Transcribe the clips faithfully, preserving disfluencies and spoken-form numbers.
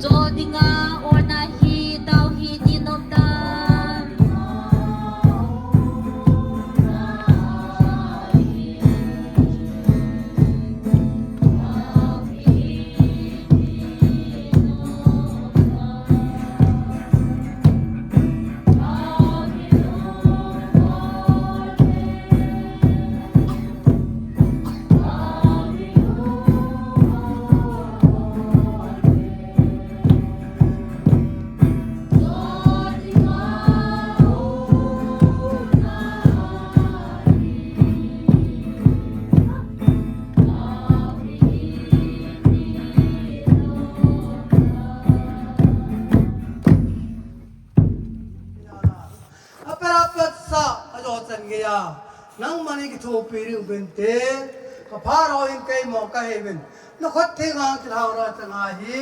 Cho dinga orna hi tau hi ti nom ta. Apera patsa ajo chan geiya, nangman kithopi ding uvinte, ka pharao in keima kahe uvin, na khut theng a kilhau ra chang ahi,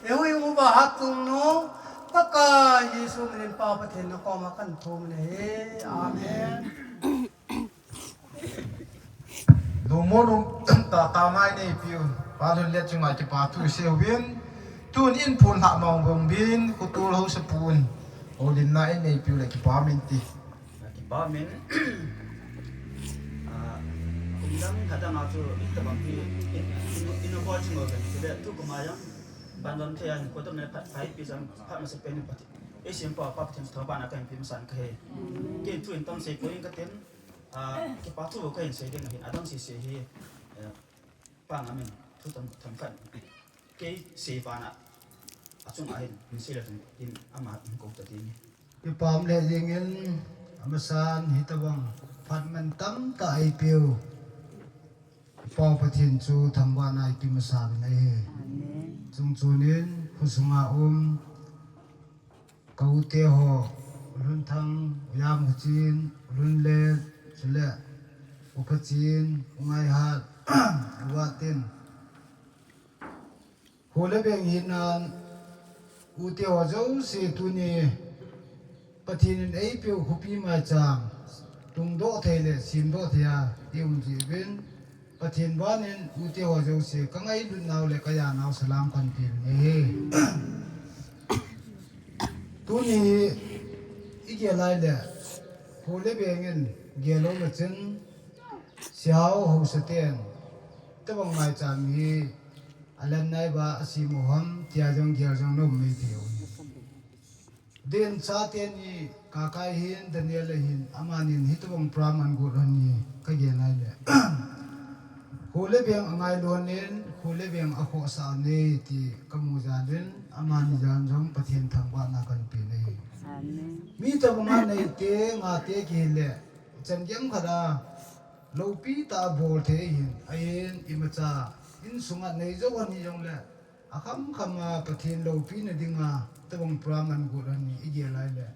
eiho uva hat tung nu, Pakai Jesu minin Pa Pathen na koma kan thum e. Amen. Lungmon um tah tah a nei piu, Pa Lunlet chunga kipa thu sei uvin, tun in phun lha mong bong bin, khutul ho sa pun, o lin na in nei piu le kipa min ti. Kipa min. Ah, kum dang hadang a chu, in tabang pi, in, in, in a bo ching o ben, le tu kuma yang, ban lam thei an, ko tam ne phat, phat pi sam, phat ma se pen phat. Ei sim pa, Pa Pathen thangvahna kahin pe masan kahe. Ken thu in tam sei ko in katin, ah, kipa thu kahin sei ding ahin, adang sese hi, eh, Pa ngamin thu tam, tam khat. Kei sei vana, achunga hin, min sei le chun, in ama in ko ta ding. Kipa um le jing in, amasan hitabang phat man tamtah ei piu Pa Pathen chu thangvahna ei pe masa uvin ahi. Amen. Chung chun in, khusunga um, ka u te ho, u Lunthang, u Yamkhuchin, u Lunlet, chule u Phachin, u Ngaihat, u Vatin. Kho le veng hinan, u te ho jouse tuni, Pathen in ei piu khopi maicham, tungdoh thei le semdoh thei a i um jeh uvin, Pathen van in u te ho jouse ka ngailut nau le ka ja nau salam kan pe uvin ahi. Tuni hi i gel lai le, kho le veng in gel lou le chun, Sihao Haosa ten, tabang maicham hi, alan nai va asem u ham, tia jong gel jong nom mai thei u. Din cha teni, Kakai hin, Daniel hin, amanin hitabang program an got lhon hi, ka gel lai le. Kho le veng angailu lhon in, kho le veng akhohsah lhon e ti kamu jal in, amani jal jong Pathen thangvahna kan pe e. Amen. Mi tabang a neite, ngate kihile, chan gei khat a, loupi tah a bol thei hin, ahin, imacha, insunga nei jou lhon hijongle, akham kham a Pathen loupina dinga, tabang program an got lhon hi i gel lai le.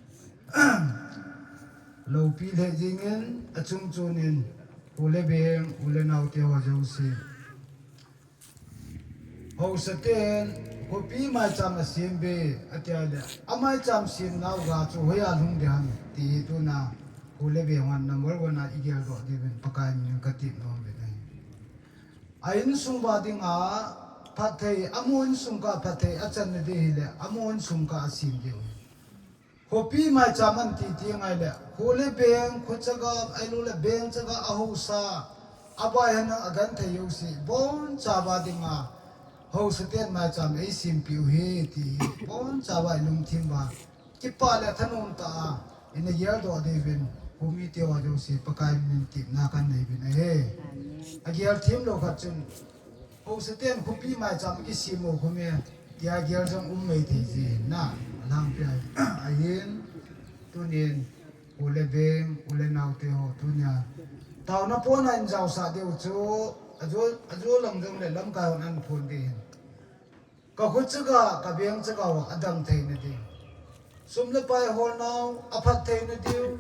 Loupi lheh jing in, achung chun in, u le veng, u le nao te ho jouse. Haosa ten, khopi maicham asem be, atia le, amaicham sem nau ga chu hoiya lhung ding ham, ti hi tuna, u le veng hon number one a i geldoh diuvin, Pakai min in ka tep nom uvin ahi. A insung uva dinga phatthei, amaho insung kah a phatthei achan na ding hile, amaho insung kah a sem diu. Khopi maicham an ti ti ngai le, kho le veng, kho chaga, ahilou le veng chaga a haosa, a bai hana a genthei jouse, boncha uva dinga, haosa ten maicham ei sempeh u hi, ti hi, boncha uva i lungthim uva. Kipah le thanom tah a, ina geldoh diuvin, khomi te ho jouse, Pakai min in tepna kan nei uvin ahi. Amen. A gel thim lou khat chun, haosa ten khopi maicham kisem u khomi, tia gel jong um mai thei ji na, alhangpi a, ahin, tunin, u le veng, u le nao te ho, tunia, taona pon a in jaosah diu chu, ajo, ajo lang jong le lamkai hon an phon ding hin. Ka kho chaga, ka veng chaga ho, adang theina ding. Sum le pai hol nau, aphat theina diu.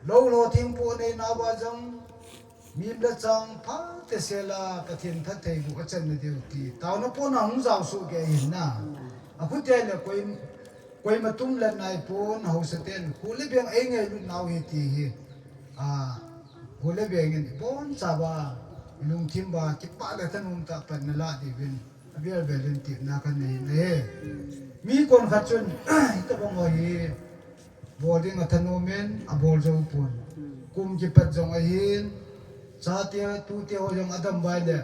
Lou lou thingpo nei nau va jong. Mim le chang pha te sela, Pathen phatthei bu achan na diu ti. Taona pon a hung jao soh kei hin na. A khu te le koi, koima tum le nai pon, haosa ten. Kho le veng ei ngailut nau hi ti hi. A, kho le veng in boncha uva, lungthim uva, kipah le thanom tah a pan na la diuvin. Vel vel in tipna kanei e. Mi konkhat chun, hitobang ho hi bol ding athanom in, abol jou pon. Kum kipat jong ahin, chate, tute ho jong adam uva ahile,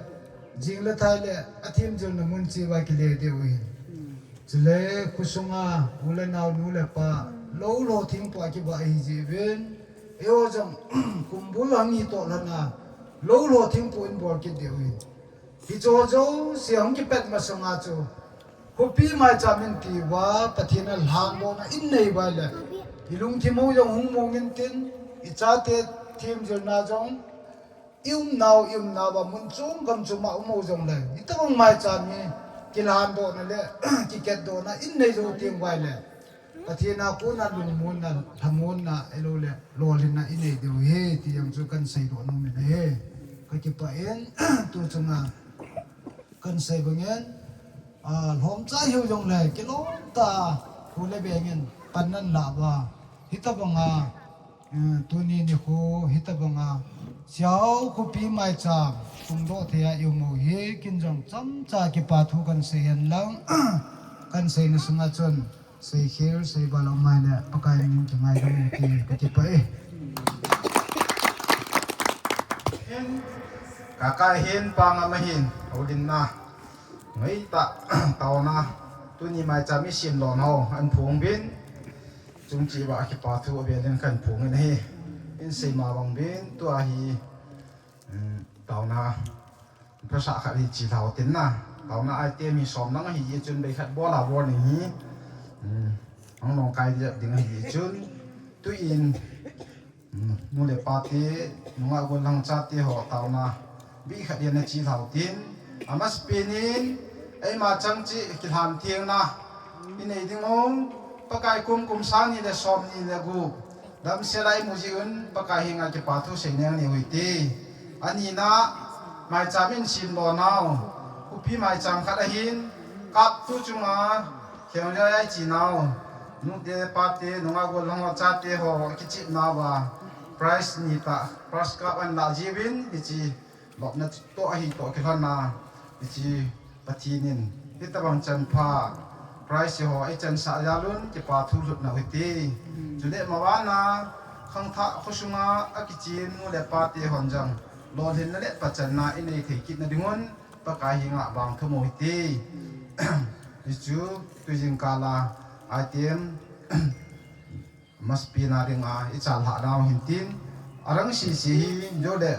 jing le thai le, athemjilna mun cheh uva kile diu ahin. Chule, khosunga, u le nao, nu le pa, lou lho thingpu a kibah ahi jeh uvin, eiho jong, kum bul hang hi toh lhon a, lou lho thingpu in bol kit diu ahin. Hiche jouse hung kipat masanga chu, khopi maicham in ti uva, Pathen a lhandohna in nei uva ahile, ilungthim u jong hung mong intin, ichate themjilna jong, iumnau, iumnau a mun chom gam chom a um u jongle, hitobang maicham hi, kilhandohna le, kiketdohna in nei jou teng uva ahile, Pathen a kona lungmonna, lhamonna, ahilou le, lolhinna inei diu ahi, ti jong chu kahin seidoh nom in ahi. Kakipah in, tu chunga, kahin sei bangin, a, lhomcha hiu jongle, kilom tah a, khu le beng in, pan nahin lah uva, hitobang a, eh, tuni nikho, hitobang a, Siaho khopi maicham, tungdoh thei a i um u hi, ken jong chomcha kipa thu kahin sei hen lang, kahin seina sunga chun, seikhel, seival aum ahile, Pakai min kingaidam u ti, kakipah e. Kakai hin, pangam ahin, houlimna. Ngai tah, taona, tuni maicham i sim lona ho, ahin phong uvin, chungcheh uva kipa thu avel in kahin phong in ahi. Ahin sei ma bang uvin, tua hi, um, taona, phasah khat hi che lhau tin na. Taona item hi som lang ahi jeh chun bei khat bol a warning hi, um, hung long kai ding ahi jeh chun. Tuin, Nu le pa te, nungah gollhang chate ho taona bih khat in ana che lhau tin, amasapen in, eima chang cheh kilhan thengna i nei ding u, Pakai kum kum sang ni le som ni le gup, damsel a i mu jeh un, Pakai henga kipa thu sei neng nei u hite. Anina, maicham in sim lona u, khopi maicham khat ahin, kap tu chunga, Khenglai a i chenau, nu te, pa te, nungah gollhang ho, chate ho, kichepna uva, prize ni tah, first cup ahin lah jiuvin, hiche, lopna toh ahi toh kilhonna, hiche, Pathen in, hitobang chanpha, prize ho, eichansah jal un, kipa thu lhut nau hite. Chule mavana, khangthah khosunga, akichen nu le pa te hon jong, lolhinna le pachanna i nei thei kit na ding un, Pakai henga vang thum u hite. Hichu, tujingkal a, item, amasapen a dinga, i chal lhah nau hin tin, arang sese hi, jo le,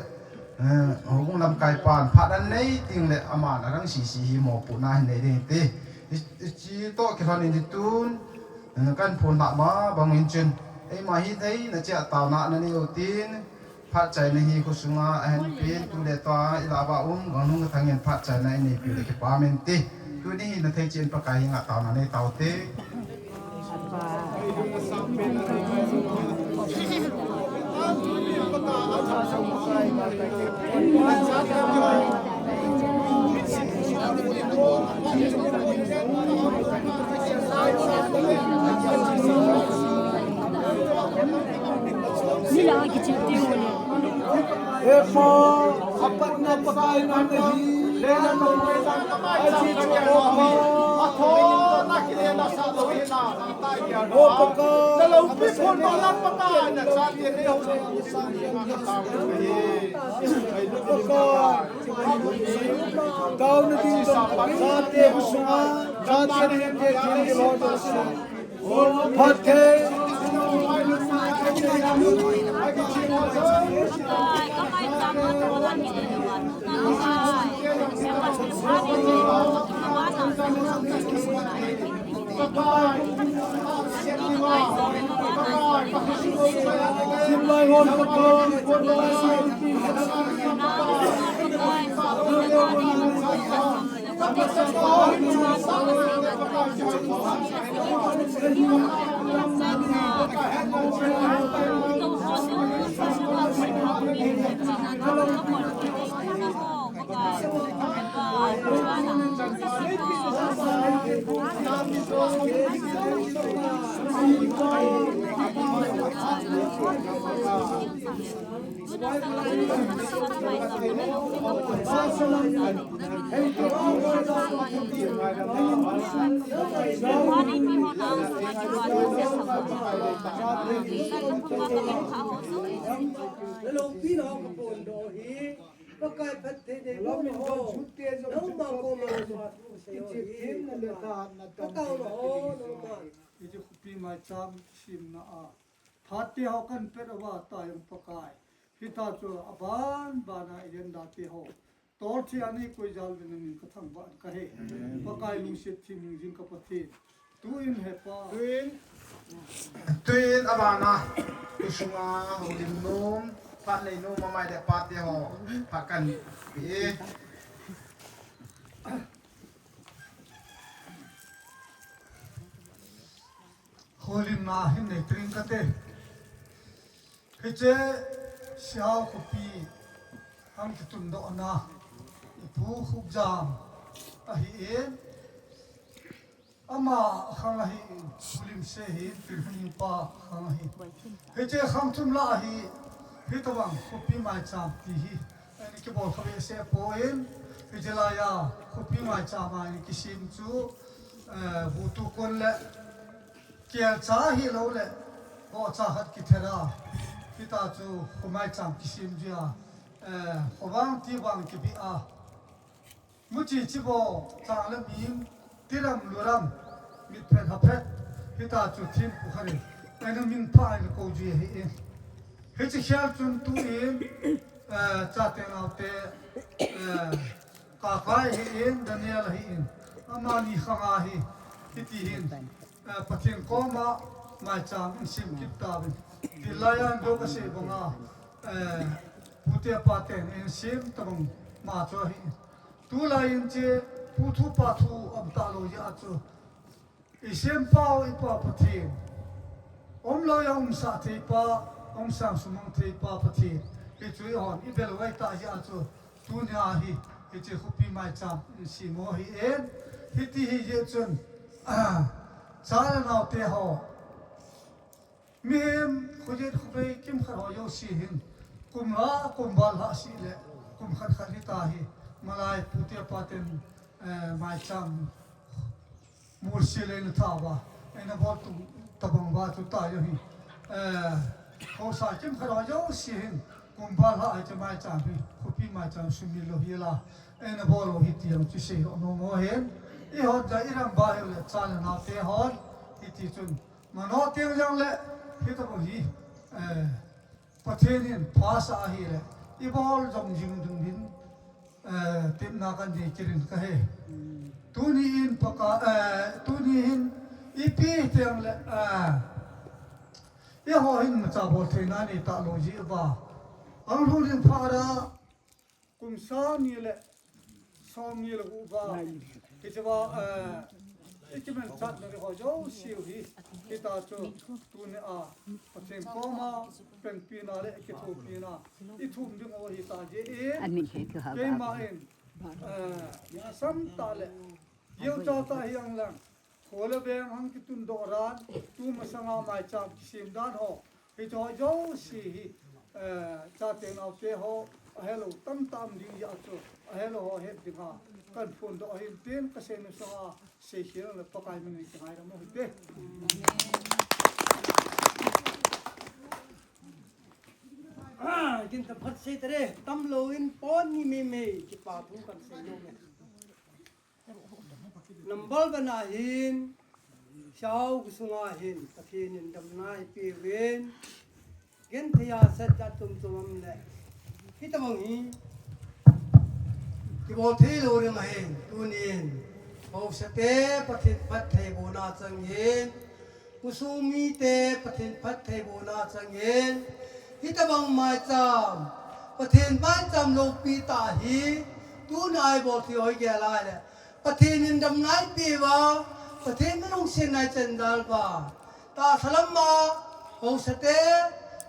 eh, houbung lamkai pan, phat ahin nei teng le, aman arang sese hi mopohna hin nei ding hite. Hi, hiche toh kilhon in tun, eh, kahin phong lhah ma bang in chun, eima hi nei, na che a taona na nei u tin, Phat chaina hi khosunga ahin pen, tu le tua i lah uva um, gangnung kathang in phat chaina i neipi u le kipa um inte. Tuni hi na thei cheh in Pakai henga taona nei tau hite. He Pa, apatna Pakai nang nahi, lena nang nahi, aji chu O Pa. O Pakai, Pakai, taona ding, chate bu sunga, chate bu sunga. Nalungpi nau ka pon do hi, Pakai phatthei nei mo ho, nangma koma ka phatthei ho hi, Pakai. Ka tao na ho, nangma. Hiche khopi maicham kisemna a, phat te ho kahin pet uva, Tua jong Pakai, hitia chu aban bana i lendate ho, tolthe a nei koi jal uvin namin ka thangvah in kahe. Pakai lungset thim jing ka Pathen. Tuin hepa. Tuin, tuin abana, tusunga houlim nom, phat nei nom, mama le papa te ho, phat kahin pe e. Houlimna hin nei tring kate. Hiche Sihao khopi hung kitundohna, i Pu Khupjam ahin, ama khang ahin, Pu Limse hin, Pu Hungpa khang ahin. Hiche khang thum lah a hi, hitobang khopi maicham ti hi eina kibol kha behseh poi, hiche laiya khopi maicham a eina kisem chu, eh, bu tu kon le kelcha hilou le, bohcha khat kither a, hitia chu kho maicham kisem jia, eh, kho vang ti vang kibih a, muchi chibo, chang le mim, tiram luram, mitphet haphet, hitia chu thempu khat in eina minpha eina kou ji ahin. Hiche khel chun tuin, eh, chate naote, eh, Kakai ahin, Daniel ahin, amani khang a hi, hiti hin, eh, Pathen koma maicham in sem kit tauvin. Hilaiya dou kasei banga, eh, pute paten in sem tabang ma chu ahin. Tulai in hiche pu thu pa thu um talou jeh a chu, i sempau, i Pa Pathen, umlou a umsah theipa, umsang sumang theipa Pathen, hichu eihon i bel uva i tah jeh a chu, tunia hi, hiche khopi maicham in sem u ahin, hiti hi jeh chun, ah, cha le naote ho, mihem khojet khovei kimkhat ho jouse hin, kum lha, kum val lha seh le, kum khat khat hita hi, malai pute paten, eh, maicham Mursi le na tha uva, eina bol tung tabang uva chu ta jong hi. Eh, haosa kimkhat ho jouse hin, kum val lha hiche maicham hi, khopi maicham sumil lou hi la, eina bol u hi ti jong chu seidoh nom u ahin. Eihon jong i ram ba hiu le, cha le naote hon, hiti chun, mano teng jong le, hitobang hi, eh, Pathen in phasah ahile, i bol jom jing ding hin, eh, tepna kanei kit in kahe. Tuni in Pakai, eh, tuni hin ipi teng le, eh, eiho hin imacha bol theina nei talou jeh uva, ahung lhung ding phat a, kum sang ni le som ni le gup uva, hiche uva, eh, i kimanchah na ding ho jouse u hi, hitia chu tunia Pathen koma panpina le kithopina i thum ding u ahi ta jeh in, keima in, eh, asam tah le, jeu cha tah hihen lang, kho le veng hung kitundoh dan, tu masanga maicham kisem dan ho, hiche ho jouse hi, eh, chate naote ho, ahelou tamtah um ding jeh a chu, ahelou ho het dinga kahin phondoh ahin tin, kasei na sunga seikhel le Pakai min in kingaidam u hite. Ah, kin tam phat sei tare, tamlou in pon ni meimei, kipa thu kahin sei nom e. Number one a hin, Sihao khosunga hin, Pathen in damna eipeuvin, genthei a sat jat chom chom um le, hitabang hi kibol theilou ding ahin, tunin, haosate Pathen phattheibohna chang in, Khosunga mite Pathen phattheibohna chang in, hitabang maicham, Pathen maicham loupi tah hi, tuna ibol thei u hi gel a le, Pathen in damna eipeuva, Pathen in lungsetna eichan jal uva, tahsa lama haosate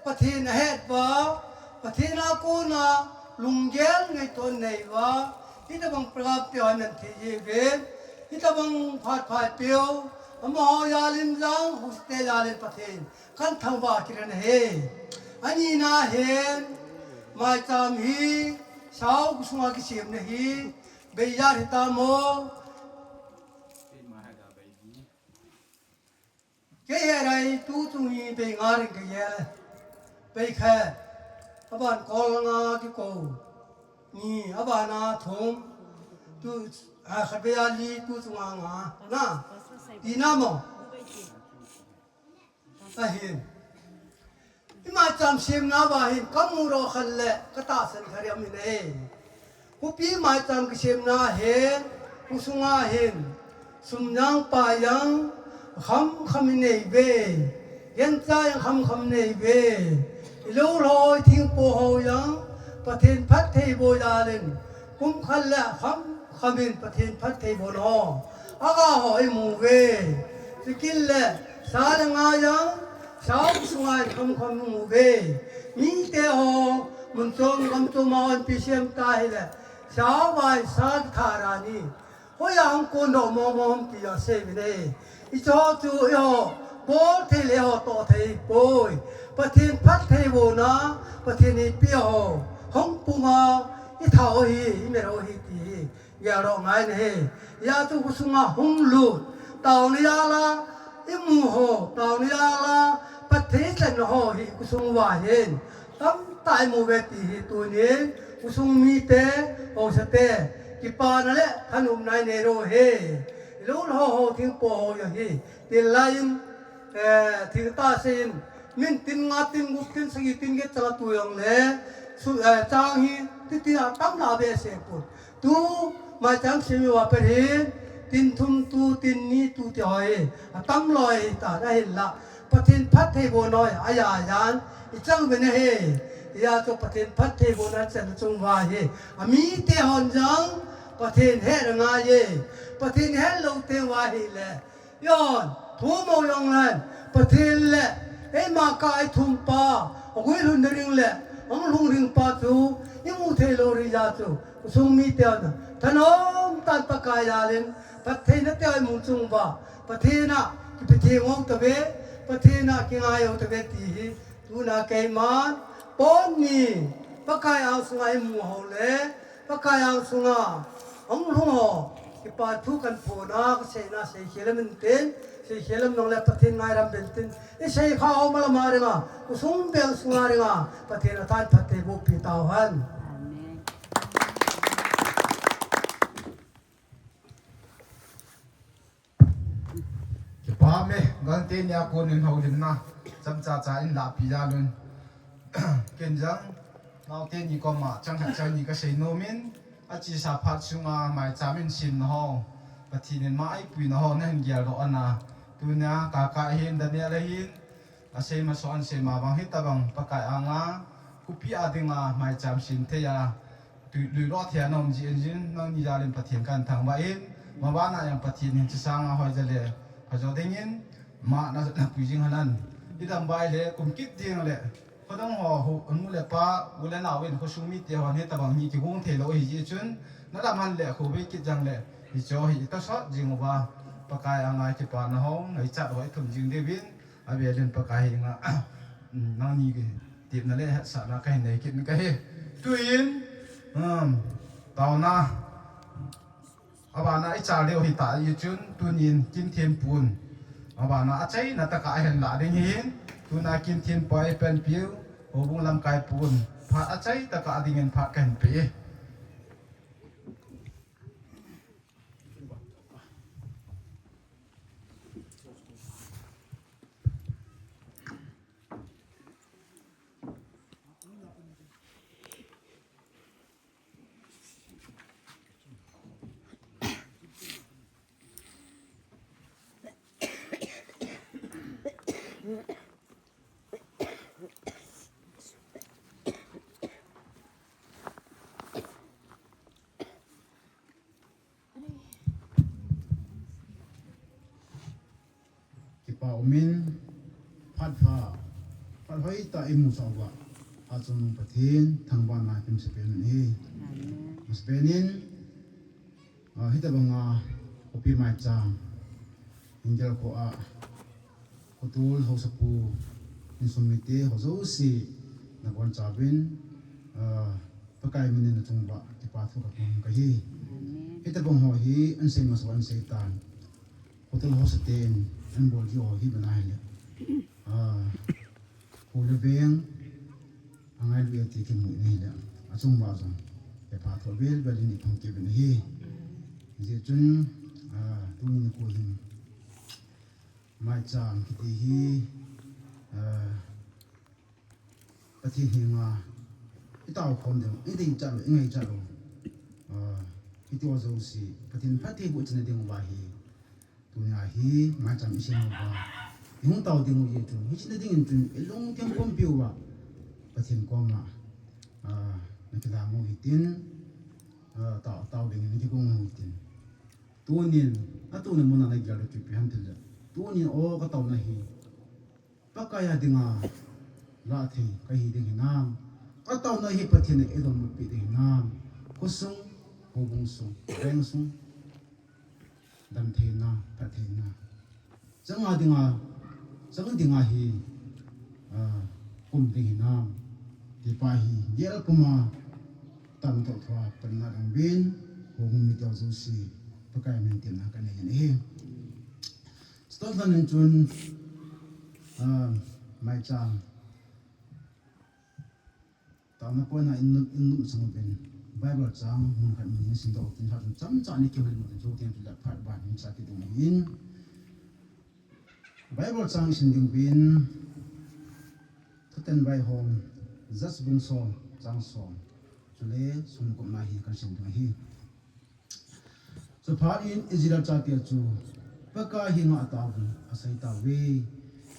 Pathen ahet uva, Pathen a kona lunggel ngaito anei uva, hitabang program pia aman thei jeh uvin, hitabang phat pha eipeu, Amaho jal in jong, house te jal in Pathen kathangvah kit in ahi. Anina hin, maicham hi, sao khosung a kisemna hi, bei jat hitam o. Kei hi ahi, tuchung hi bei nga ding kagel. Bei khat. Aban kol nga kikou. Ni, aban a thum. Tu, a, khat bei a li, tuchung a nga. Na. Tina mo. Ahin. Ima cham semna uva hin, kamu ro khat le, katahsan khat jong ahi ne. Khopi maicham kisemna hin, khosunga hin, sum jong pai jong, kham kham inei uve, gancha jong kham kham inei uve, ilou lhoi thingpo ho jong, Pathen phattheiboh jal in, kum khat le kham kham in Pathen phattheibohna ho, aga ho imu uve, chukit le, sa le nga jong, sao sunga in kham kham imu uve, mite ho, mun chom gam chom a hon pi sem ta hile, sao vai sa thara ni. Hoiya hung kondoh mong mong ti asei uve ne. Hicho chu eiho, bol thei le eiho toh thei poi. Pathen phattheibohna, Pathen in eipeh ho, hung puma, ithao hi, imel ho hi ti hi. Geldoh ngai ahi. Hijeh chun khosunga hung lut. Taona jal a, imu ho, taona jal a, phatthei chan ho hi khosung uva hin. Tamtah imu uve ti hi tunin, khosung mite, haosate, kipana le thanopna inei u ahi. Ilou lhoi ho, thingpo ho jong hi. Tin lai in, eh, thil tah sei in, min tin nga tin gup tin sagi tin get chang a tu jong le, su, eh, chang hi, titi a tam la behseh pon. Tu, maicham sem uva pat hin, tin thum tu, tin ni tu ti ho hi, atam loi ta, ahinla. Pathen phattheibohna ho, aja jan, ichang uve ne hi, hijeh chun Pathen phattheibohna chan chung uva hi, amite hon jong, Pathen het angai e, Pathen het lou teng uva hile, Jon, thum mo jong leh, Pathen le, eima kah a ithum pa, agui lhun ding le, ahung lhung ding pa chu, imu thei lou ri jeh chun, khosung mite hon, thanom tah in Pakai jal in, phattheina te ho imu chung uva, Pathen a, kipe theng u tave, Pathen a, kingai u tave ti hi, Tuna keiman, pon ni, Pakai angsunga imu ho le, Pakai angsunga, ahung lhung ho, kipa thu kaphona, kaseina, seikhel lam intin, seikhel lam nang le Pathen ngailam beh intin, isei kha ho malam a dinga, khosung beng sunga dinga, Pathen in athan phattheiboh pi tauhen. Amen. Kipa me, gangte nia kon in houlimna, chomcha cha in lahpi jal un. Ken jong, naote ni koma, chang khat chang ni kasei nom in, achesa phat sunga maicham in semna ho, Pathen in ma eipuina ho, nahin geldoh ana. Tunia, Kaka hin, Daniel hin, asei masa, asei ma bang hitabang Pakai anga, khopi a dinga maicham sem thei a, tu, lui lo thei a na um jeh in, nangni jal in Pathen kahin thangvah in, maban a jong Pathen in hiche sanga hoi jal le, phajo dingin, ma na, napui jing hen lang. Idam bai le, kum kit ding le, khodang ho, hu, nu le pa, u le nao in, khosung mite hon hitabang hi kigong thei lou ahi jeh chun, nadam hen le, khovei kit jeng le, hiche hi itosot jing uva, Pakai anga kipana ho, ngaichat ho ithum jing diuvin, Avel in Pakai henga, nangni kitepna le hetsahna kahin nei kit in kahi. Tuin, um, taona, abana ichal diu hita jeh chun, tunin kin them pon. Abana achaina tah a ahin lah ding ahin, tuna kin them pa ipanpiu, houbung lamkai pon. Phat achaitah a dingin phat kahin pe. Kipa umin, phat pha, phat hoitah imusah uva, achungnung Pathen thangvahna kimsah pen un e. Amen. Masapen in, ah, hitabanga, khopi maicham, India ko a, Hotel Hosapu, insung mite ho jouse, nabonchauvin, ah, Pakai minin nachung uva kipa thu kaphong kahi. Amen. Hitobang ho hi, ahin sei masa uva ahin sei tan. Hotel Hosa ten, ahin bol ji ho hi bana hile. Ah, Pu le Veng, angailu e ti kimu in ahile. Achung uva jong, kipa thu avel vel in iphong kit uvin ahi. Hijeh chun, ah, tuni nikho hin. Maicham kiti hi, ah, Pathen henga, itao khom ding, idei chat lou, ingai chat lou. Ah, hiti ho jouse, Pathen phattheiboh china ding uva hi. Tunia hi, maicham isem uva. Ihung tao ding u jeh chun, hiche na dingin chun, ilungthim pumpi uva. Pathen koma, ah, nakilang u hitin, ah, tao, tao dingin nakigong u hitin. Tunin, atuna muna nagel u chu ipi ham tile. Tunin o kataona hi. Pakai a dinga, lah thei, kahi ding hinam. Kataona hi Pathen in eidonbutpi ding hinam. Khosung, houbung sung, veng sung. Damtheina, phattheina. Chang a dinga, chang dinga hi, ah, kum ding hinam. Tipa hi, gel puma, tamtoh thua, panna dang bin, houbung mite jouse, Pakai min temna kanei in ahi. Stone fan in chun, ah, maicham. Taona poina in, in lum sang uvin. Bible chang mun khat mun hin simdoh tin, chomcha ni kihil mun tin, chuteng chule phat ban hin cha kidong in. Bible chang isim ding uvin. Thutan vaihom, Judges bung som, chang som. Chule sum le kona hi kahin sim ding ahi. Chuphat in Israel chate chu Pakai henga ataovin, asei tauve.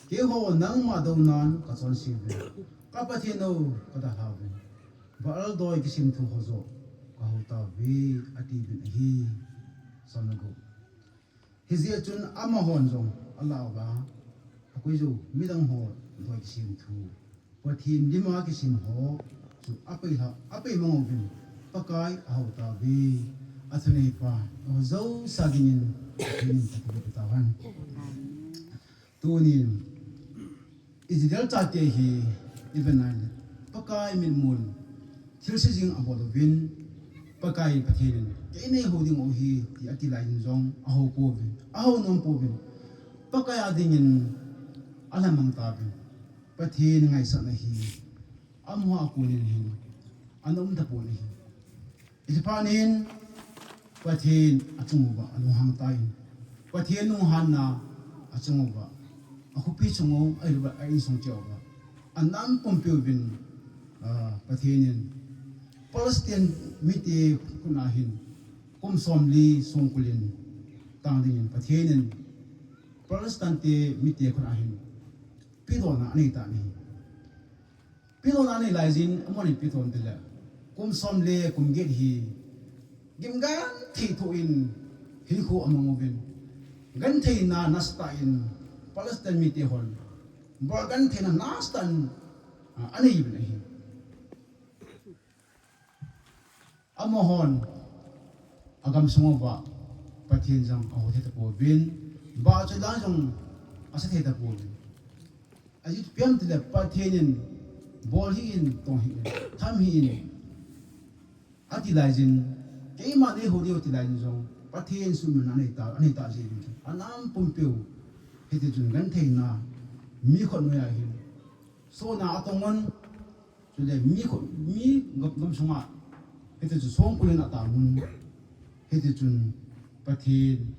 Keiho nangma dounan kachonse uve. Ka Pathen o, kadalha uvin. Baal doi kisemthu ho joh kahou tauve, atiuvin ahi. Som le gup. Hijeh chun amahon jong alah uva, akoi jou midang ho doi kisemthu, Pathen lima kisem ho chu apei lha, apei mang uvin, Pakai ahou tauve. Athuneipa, aho jouse dingin Pathen in thupha boh tauhen. Tunin, Israel chate hi, iven ahile, Pakai mitmun, thilse jing abol uvin, Pakai Pathen in, kei neihou ding u ahi, ti ati lai in jong, ahou pouvin, ahou nom pouvin, Pakai a dingin, alhamang tauvin, Pathen ngaisahna hi, amaho a konin hin, ana um tapon ahi. Hiche phat in Pathen achung uva alunghang tan. Pathen lunghanna achung uva, akhopi chung u, ahilouva a insung cheh uva, anam pumpi uvin, ah, Pathen in Palestine mite khut a hin kum somli songkul in tang dingin Pathen in Palestine te mite khut a hin pedohna anei tan ahi. Pedohna anei laijin, amahon ipi apedoh em itile, kum som le kum get hi, gim genthei thoh in, hinkho amang uvin, gentheina nasatah in, Palestine mite hon, bol gentheina nasatah in, a, anei uvin ahi. Amahon, agamsung uva, Pathen jong ahou thei tapouvin, bah chu lang jong asa thei tapouvin. Ajeh chu ipi ham itile Pathen in, bol hih in, tong hih in, tham hih in, ati laijin, keima neihou diu ati laijin jong, Pathen suhmilna anei ta, anei ta jeh in, anam pumpiu, hiti chun gentheina, mi khut noiya hin, sohna atong un, chule mi khut, mi gam, gamsunga, hiti chun songkul in atang un, hiti chun Pathen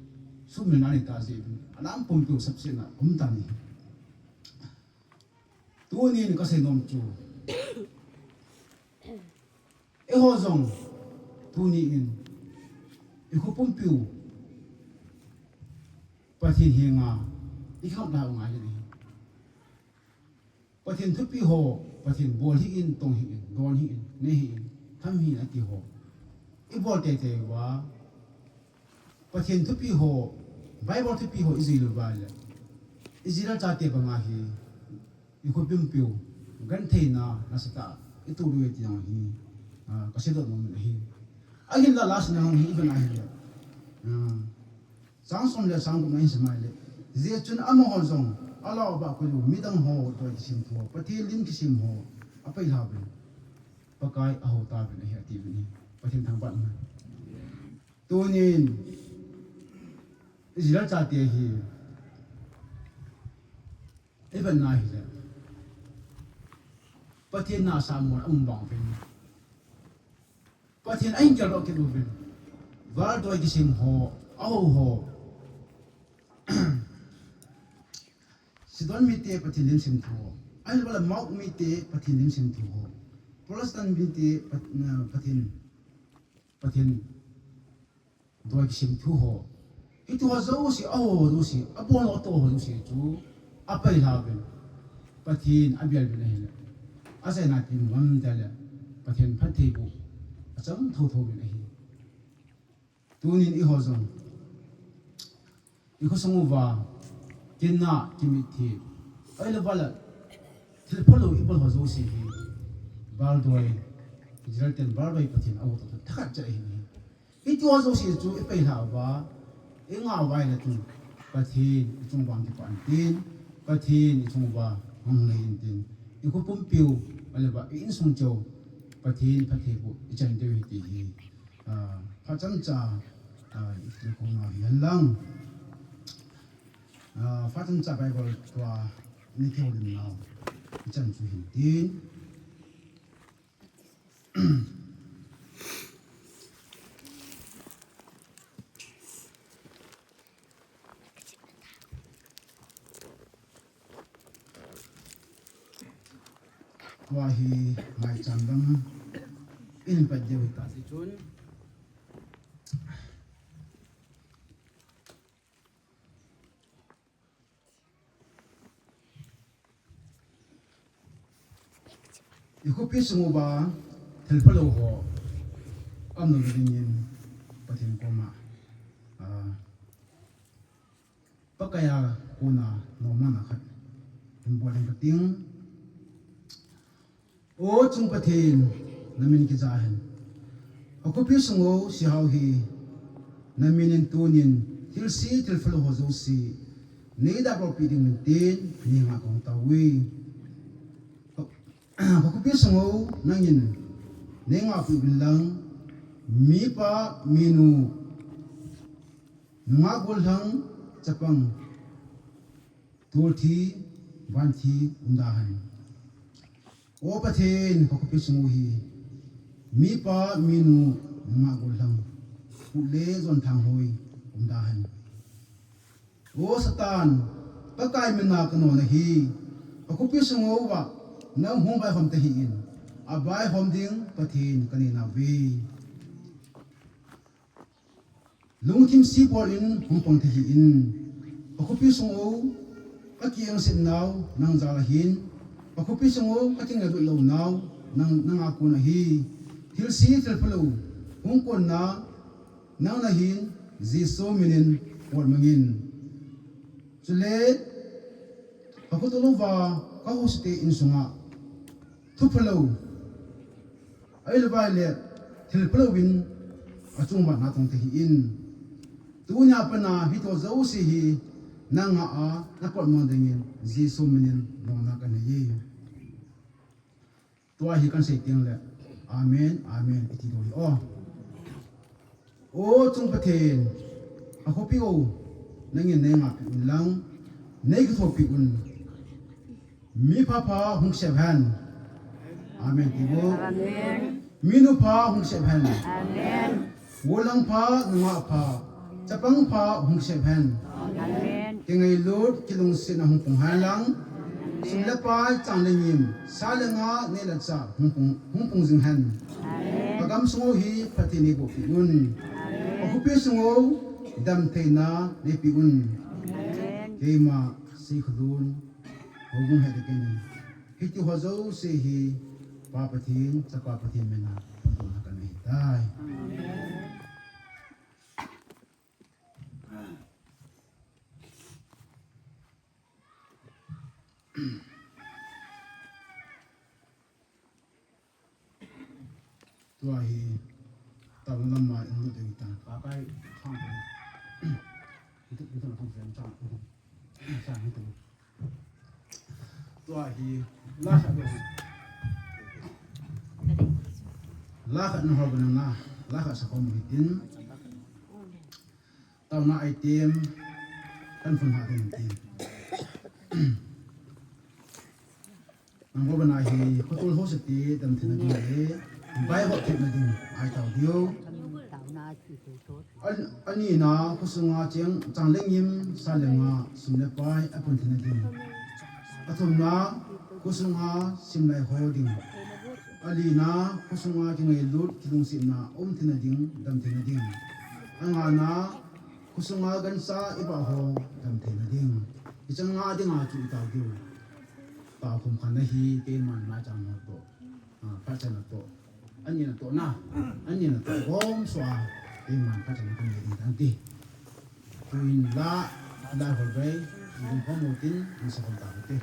suhmilna anei ta jeh in, anam pumpiu sapsetna um tan ahi. Tunin kasei nom chu, eiho jong, tuni in, ikho pumpiu, Pathen henga, ikiham lhah u ngai ding ahi. Pathen thupi ho, Pathen bol hih in, tong hih in, don hih in, neh hih in, tham hih in ati ho, ibol teitei uva, Pathen thupi ho, Bible thupi ho ijui lou uva le, Israel chate banga hi, ikho pumpiu, gentheina nasatah itoh diu ahi ti jong hi, a, kaseidoh nom in ahi. Ahinla last na jong hi iven ahile, a, chang som le chang gup na isim a ahile, Hijeh chun amaho jong, alou ba koi u, midang ho, doi kisim thu ho, Pathen lim kisim ho, apailha uvin. Pakai ahou tauvin ahi atiuvin ahi. Pathen thangvah in um hen. Tunin, Israel chate hi, ivet na hile, Pathen nasa mun a um vang uvin. Pathen ahin geldoh kit uvin. Val doi kisim ho, ahou ho. Sidon mite Pathen lim sim thu ho. Ahilou le Maok mite Pathen lim sim thu ho. Protestant mite Pat-, na, Pathen, Pathen doi kisim thu ho. Hitu ho jouse, ahou ho jouse, abol ho to ho jouse chu apailha uvin. Pathen abel uvin ahile. Achaina ti ngam tale. Pathen phattheiboh achang thotho uvin ahi. Tunin eiho jong, ikhosung uva kinah, kimitthi, ahilou le thil phalou ibol ho jouse hi, Val doi, Israel ten Val doi Pathen ahou to thakhat cha ahi. Hitu ho jouse chu ipailha uva, ingah uva ahile chun, Pathen ichung uva kipah intin, Pathen ichung uva hung lei intin, ikho pumpiu, ahilou le i insung cheu, Pathen phattheiboh ichan diu ahi ti hi. Ah, phachomcha, ah, itilkhouna hi henlang. Ah, phachomcha Bible tua nikihoulimnau ichan chu hintin. Tua hi maicham dang in pat diu hita. Ikhopi sung uva thil phalou ho aumna dingin Pathen koma, ah, Pakaiya kona nomna khat hin bol inge kati. O chung Pathen, namin kija hen. Akhopi sung u Sehao hi, namin in tunin, thilse thil phalou ho jouse neidalhah pi dingin tin, neinga kong tao uve. Akhopi sung u nangin neingah pi uvin lang, mipa, minu, nungah gollhang, chapang, tolthi, vanthi, umda hen. O Pathen, akhopi sung u hi, mipa, minu, nungah gollhang, put le jonthang hoi, umda hen. O Satan, Pakai mina kanon ahi, akhopi sung uva, nang hung vaihom tahih in, avaihom ding Pathen kanei nauve. Lungthim sibol in hung pang tahih in, akhopi sung u, kakihengset nau nang jal ahin, akhopi sung u, kakingailutna nau nang, nanga kon ahi, thilse thil phalou hung konna nang nahin, Jesu minin potmangin. Chule, kakhoto louva, kahousete insunga thuphalou, ahilou le thil phalou in achung uva natong tahih in. Tunia pat a hitu jouse hi nanga a napotmang dingin Jesu minin nopna kanei e. Tua hi kahin sei teng le, Amen, Amen, iti diu ahi. O, o chung Pathen, akhopi u, nangin neingah pi un lang, neikithopi un. Mipha pha hung sep hen. Amen, ti bo. Amen. Minu pha hung sep hen. Amen. Gollhang pha, nungah pha, chapang pha hung sep hen. Amen. Kingailut, kilungsetna hung pung hen lang. Amen. Sum le pai, chang le ngim, sa le nga, neh le chah hung pung, hung pung jing hen. Amen. Ka gamsung u hi Pathen in eiboh pi un. Amen. Ka khopi sung u damtheina neipe un. Amen. Keima Seikholun, houbung head a kei in, hiti ho jouse hi Pa Pathen, Chapa Pathen mina phongdohna kanei tai. Tua hi, taona lama in lut ding ta. Pakai, sang ko. Itu, itu na kong friend chang. Tua hi la khat, la khat na ho bana na, la khat sa khom hitin. Tauna item kan phun ha ding tin. Nang ho bana hi khotul ho seti dam thina ding le, bai ho thina ding ai tau diu. An, anina khosunga cheng chang le ngim, sa le nga, sum le pai, apun thina ding. Athumna khosunga sim lai ho ding. Alina khosunga kingailut, kilungsetna um thina ding, dam thina ding. Angana khosunga gansa iba ho dam thina ding. Ichang nga dinga chu itau diu. Tau khum khan na hi keiman na chang na to. Ah, phat chan na to. Anina to na. Anina to bom sua. Keiman phat chan na kan ding tang ti. Tuin la, la hol bai. Ding khom mo tin, in sa khom ta ti.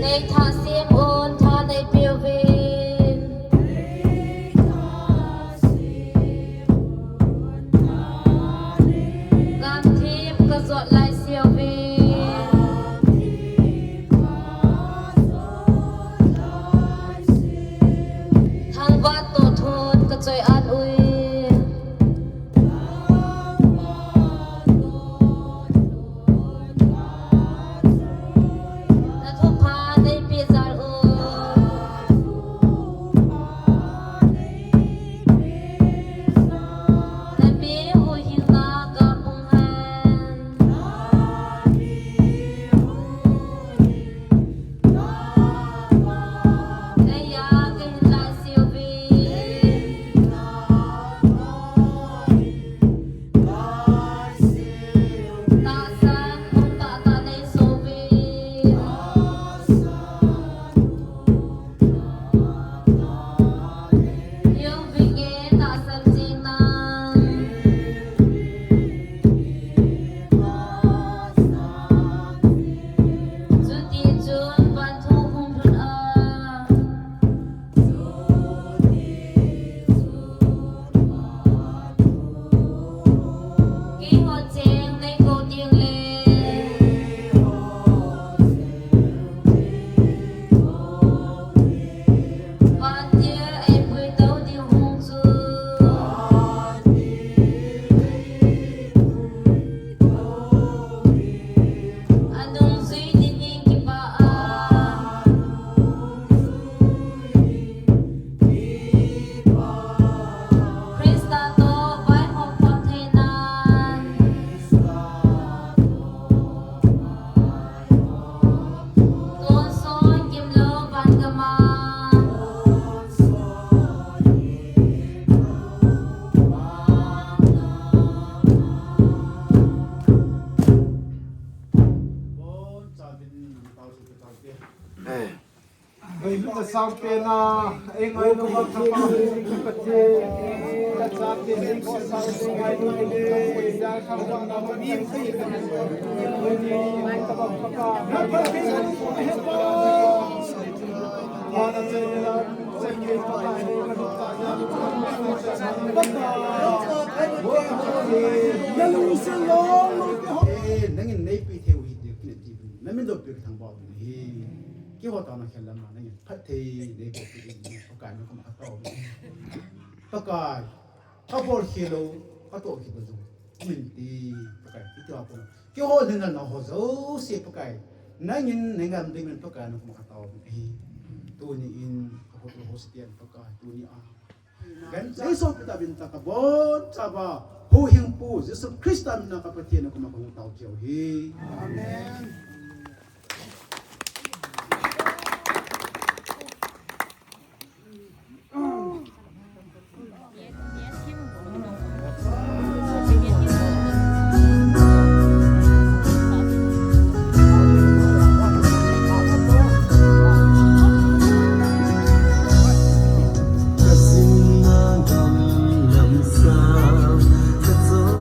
Nei tha sem un, tha nei peuvin. Gamthip ka jot lai seuvin. Thangvah toh thon ka choi an ui. Na thupha nei pe jal un. Na mi huhhingna ka pung hen. Ei, lu ta sang pe na, ei ngai lo ba ka pa, ka pa che, ka cha te ni ko sang pe ngai lo, ka pa che, ka pa na ma ni, ka pa, ka pa, ka pa na che na, che ke pa na ni, ka pa ya, ka pa, ka pa. Eh, nangin nei pi thei u hi ti, ki ti, na min do pi thang ba ni. Keiho tah na khel lam na ngen phatthei nei bol pi in, Pakai na koma ka tao. Pakai, ka bol khel lou, ka toh khel lou. Min ti, Pakai, iti a pon. Keiho ngen na ho jouse Pakai. Nangin, nangam ding min Pakai na koma ka tao. Tuni in, ka ho to ho setian Pakai, tuni a. Gan jai so pita bin ta ka bon chapa. Huhhingpu Jesu Christa mina ka Pathen na koma ka hung tao keu hi. Amen.